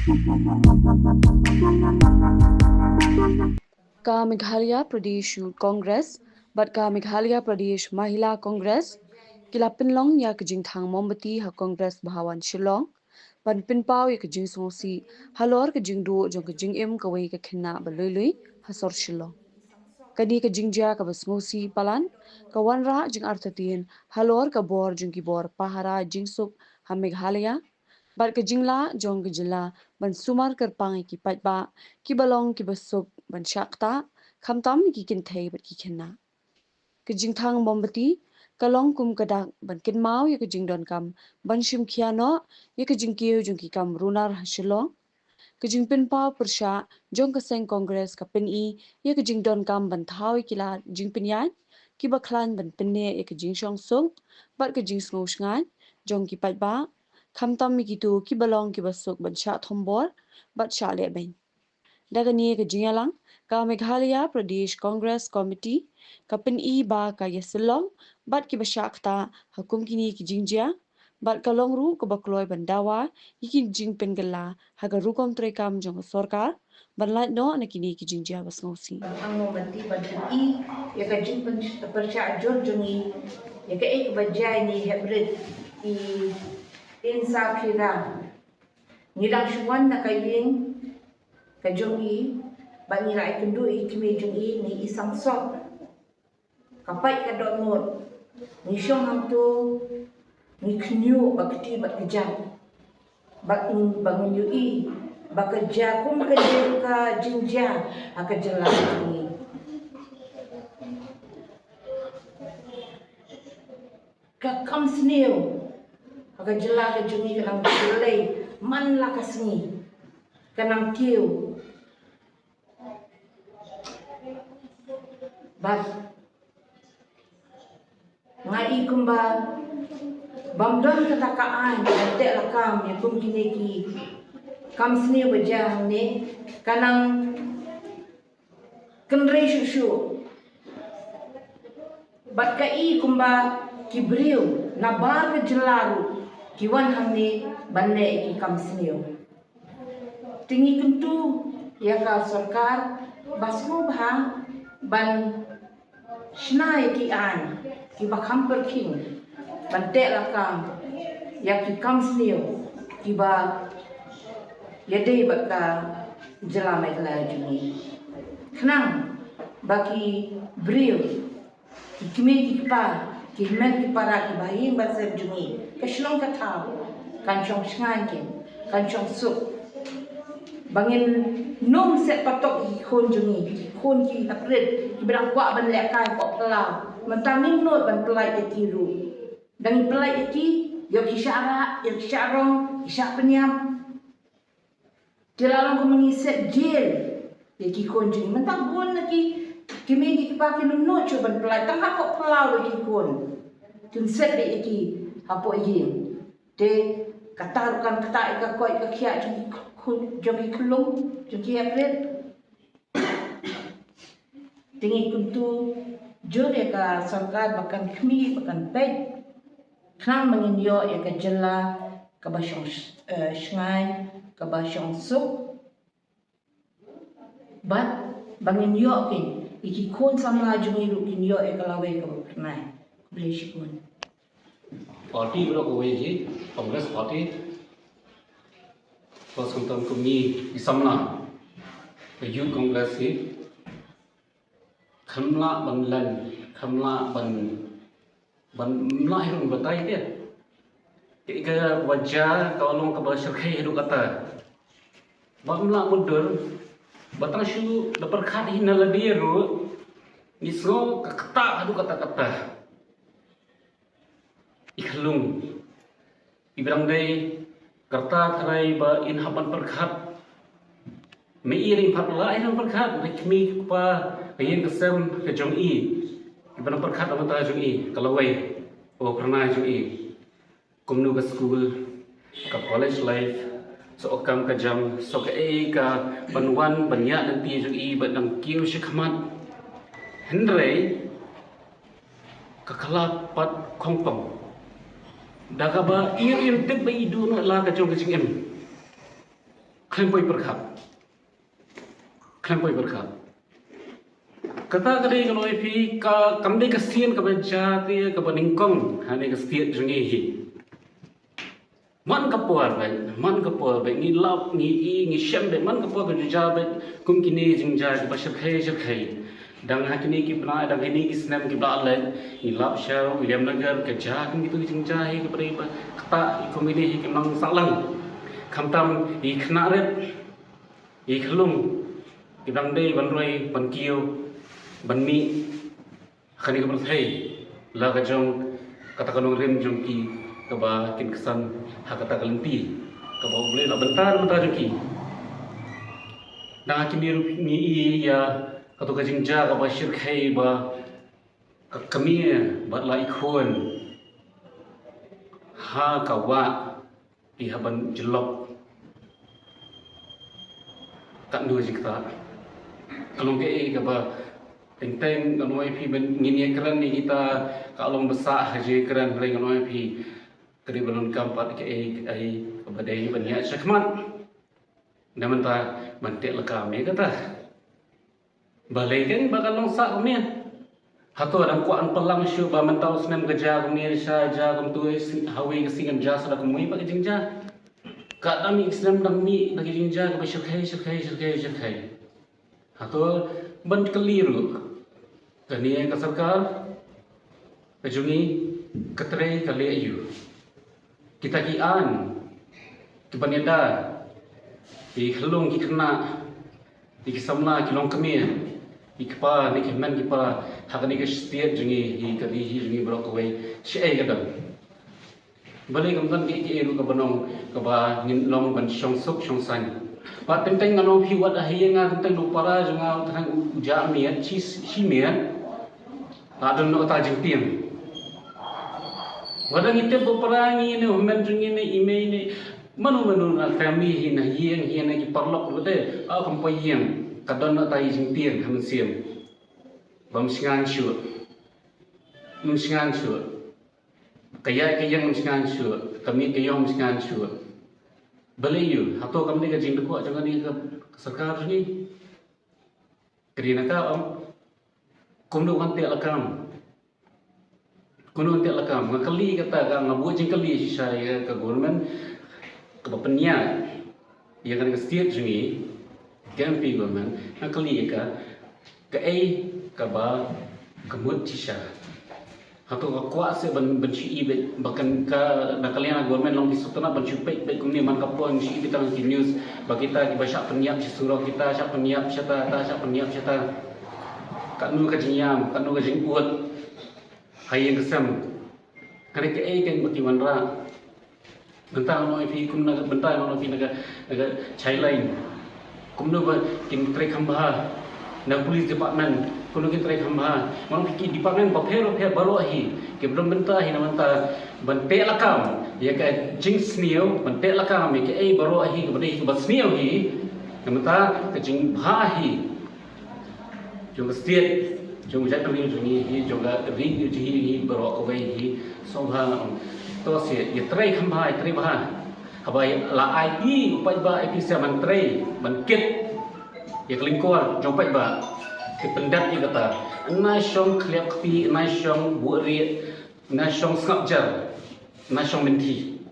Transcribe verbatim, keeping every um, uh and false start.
Ka Meghalaya Pradesh Youth Congress bad ka Meghalaya Pradesh Mahila Congress ki la pynlong ïa ka jingthang mombati ha Congress Bhawan Shillong ban pynpaw ïa ka jingsngewsih halor ka jingduh jong ka jingim kawei ka khynnah ba lui lui ha sor Shillong. Kane ka jingjia kaba sngewsih palat ka wanrah jingartatien halor ka bor jong ki bor pahara jingsuk ha Meghalaya bad ka jinglah jong ka jylla ban sumar kyrpang ïa ki paidbah kiba long kiba suk ban shah ktah, khamtam ïa ki kynthei bad ki khynnah. Ka jingthang mombati ka long kum ka dak ban kynmaw ïa ka jingdonkam ban shim khia noh ïa ka jingkiew jong ki kam runar ha Shillong. Ka jingpynpaw pyrshah jong ka seng Congress ka pyni ïa ka jingdonkam ban thaw ïa ki lad jingpynïaid kiba khlaiñ ban pynneh ïa ka jingshongsuk bad ka jingsngewsynei jong ki paidbah, khamtam ïa kito kiba long kiba suk ban shah thombor bad shah lehbeiñ. Da kane ka jingïalang, ka Meghalaya Pradesh Congress Committee ka pyni ba ka ïasyllok bad kiba shah ktah ha kum kine ki jingjia bad ka long ruh kaba kloi ban dawa ïa ki jingpynkylla ha ka rukom treikam jong ka sorkar ban lait noh na kine ki jingjia ba sngewsih. Thang mombati ban pyni ïa ka jingpyrshah jur jong ngi ïa kaei kaba jia ïa ngi hapdeng i Insaphira. Ngi dang shu wan na ka ïing ka jong i bad ngi la ïakynduh ïa i kmie jong i, ngi i sangsot. Ka pait ka dohnud. Ngi shong hangto, ngi khynñiuh ba kti bad kjat. Bad ngi, ba ngi ïohi ba ka jia kum ka jia ka jingjia ha ka jylla jong ngi. Ka kam sniew ha ka jylla ka jong ngi ka nang pynlei man la ka sngi, ka nang kiew. Bad nga i kumba bym don kata ka aiñ ban teh lakam ïa kum kine ki kam sniew ba jia hangne, ka nang kynrei shuh shuh. Bad ka i kumba ki briew na bar ka jylla ruh ki wan hangne ban leh ïa ki kam sniew. Te ngi kyntu ïa ka sorkar ba sngewbha ban shna ïa ki aiñ kiba kham pyrkhing ban teh lakam ïa ki kam sniew kiba ïadei bad ka jylla Meghalaya jong ngi. Khnang ba ki briew, ki kmie ki kpa, ki hynmen ki para, ki bahaïing bahasem jong ngi, ka shnong ka thaw kan shong shngaiñ kein, kan shong suk. Ba ngin nym set patok ïa ki khun jong ngi, ki khun ki hapdeng kiba dang kwah ban lehkai hapoh phyllaw. Mynta ngim nud ban pyllait ïa ki ruh. Dang ngi pyllait ïa ki, ïoh ki shah rah, ïoh ki shah rong, ki shah pynïap. Te la long kumba ngi set jail ïa ki khun jong ngi. Mynta bun na ki kmie ki kpa kim nud shuh ban pyllait, tang hapoh phyllaw ruh ki khun kin set beit ïa ki hapoh ïing. Te kata ruh kan ktah ïa ka koit ka khiah jong ki khun, jong ki khyllung, jong ki hapdeng. Te ngi kyntu jur ïa ka sorkar ba kan khmih, ba kan peit khnang ba ngin ïoh ïa ka jylla kaba shong, eh, shngaiñ, kaba shong suk. Bad ba ngin ïoh kein ïa ki khun samla jong ngi ruh kin ïoh ïa ka lawei kaba phyrnai. Khublei shibun. Party baroh kawei hi, Congress Party. Bad khamtam kum ngi ki samla ka Youth Congress hi, kham lah ban len, kham lah ban, ban, ym lah hi ruh ban batai te. Te ka wajah ka long kaba shyrkhei haduh katta. Ba ym lah mutdur, ba tang shu da pyrkhat hi na lade ruh ngi sngew ka ktah haduh katta katta. I khyllung, i ba dang dei ka rta tharai ba in hap ban pyrkhat. Me i ring phat la in hap pyrkhat, na kmie kpa, ka ïing ka sem ka jong i, i ba dang pyrkhat na bynta jong i, ka lawei, o, phyrnai jong i. Kumno ka skul, ka college life, soh ka kam ka jam, soh kaei ka ban wan ban ïaid lynti jong i ba dang kiew shakhmat. Hynrei ka khlad pat khongpong. Da kaba i ruh im tip ba i duh noh la ka jong ka jingim. Khlem poi pyrkhat. Khlem poi pyrkhat. Kata ka dei ka long ïa phi ka kam dei ka sien kaba jati kaba nyngkong ha kane ka state jong ngi hi. Man ka por bad, man ka por bad, ngi lap, ngi i, ngi shem bad, man ka por ka jingja bad, kum kine jingjia kiba shyrkhei, shyrkhei. Dang ha kine ki bnai, dang ha kine ki snem kiba la leit, ngi lap sha Williamnagar, ka jia kum kitu ki jingjia hi kiba dei ba, kata, i kum kine hi ki nang sahlang. Khamtam, i khynnah rit, i khyllung, ki dang dei ban roi, ban kiew, ban mih, ha kane ka pyrthei, la ka jong, kata ka nongrim jong ki, kaba kin ksan, ha kata ka lynti, kaba U Blei la bynta, bynta jong ki. Dang ha kine ruh ngi i ïa, katu ka jingjia kaba shyrkhei ba, ka kmie, bad la i khun, ha ka wah, ki hap ban jyllop. Katno jingktah. Ka long kaei kaba teng teng ngan ong ïa phi ban ngin ïakren ïa kita ka long ba sah ha jingkren hynrei ngan ong ïa phi ka dei ban long kam pat kaei kaei kaba dei ban ïa shakhmat. Na mynta ban teh lakam ïa kata. Balei kan ba ka long sah kumne. Hato dang kwah ban pynlang shuh ba mynta u snem ka jia kumne sha jia kumtu ha kawei ka sngi kan jia sa da kumwei pat ka jingjia. Ka dang mih snem dang mih da ka jingjia kaba shyrkhei shyrkhei shyrkhei shyrkhei. Hato ban kylli ruh. Kane ka sorkar ka jong ngi ka trei ka leh aïu. Kita ki aiñ, ki ban ïada, ki khyllung ki khynnah, ki samla ki longkmie, ki kpa ne ki hynmen ki pa, ha kane ka state jong ngi, hi ka ri hi jong ngi baroh kawei, shaei ka don. Balei kam don kiei kiei ruh kaba nong, kaba ngin long ban shong suk shong saiñ. Bad teng teng ngan ong phi wat ha ïing nga teng teng u para jong nga teng u jah miet, shi, shi miet. La don noh kata jingtieng. Wat la ngi tip ba u para ngi ne u hynmen jong ngi ne i mei ne mano mano na family hi na ïing hi na ki paralok ruh te. Ah, kam poi ïing. Ka don noh kata jingtieng ha mynsiem. Bym shngaiñ shuh. Bym shngaiñ shuh. Ka ïaid ka ïeng bym shngaiñ shuh. Ka miet ka ïong bym shngaiñ shuh. Balei ïa u? Hato kam dei ka jingdukhuh jong kane ka sorkar jong ngi? Ka dei na ka ong. Kumno kan teh lakam. Kumno kan teh lakam. Nga kylli kata ka, nga buh jingkylli shisha ïa ka government kaba pynïaid ïa kane ka state jong ngi, ka M P government, nga kylli ïa ka, kaei kaba ka mut shisha. Hato ka kwah seh ban, ban shu i beit, ba kan ka, na ka liang ka government long ki sngewtynnat ban shu peit beit kumne man ka por shu i beit tang ki news, ba kita kiba shah pynïap shi surok kita, shah pynïap shata, ta shah pynïap shata. Katno ka jingïam, katno ka jingud. Ha ïing ka sem. Kane kaei kan ba ki wanrah. Bynta ngan ong ïa phi kumno, bynta ngan ong ïa phi na ka, na ka childline. Kumno ba kin trei kham bha na police department, kumno kin trei kham bha. Ngan ong ïa phi ki department bapher bapher baroh hi, ki ba don bynta hi na bynta ban teh lakam ïa ka jingsniew, ban teh lakam ïa kaei baroh hi kaba dei kaba sniew hi, na bynta ka jingbha hi. Jong ka state, jong ka jaitbynriew jong ngi hi, jong ka ri jong ngi hi, baroh kawei hi, sngewbha to seh, ïa trei kham bha, ïa trei bha. Haba la ai i u paidbah, ai i sha ban trei, ban kit ïa ka lyngkor jong u paidbah. Te pyndep ïa kata. Nai shong khlieh kti, nai shong buhrieh, nai shong sngap jar, nai shong mynthi.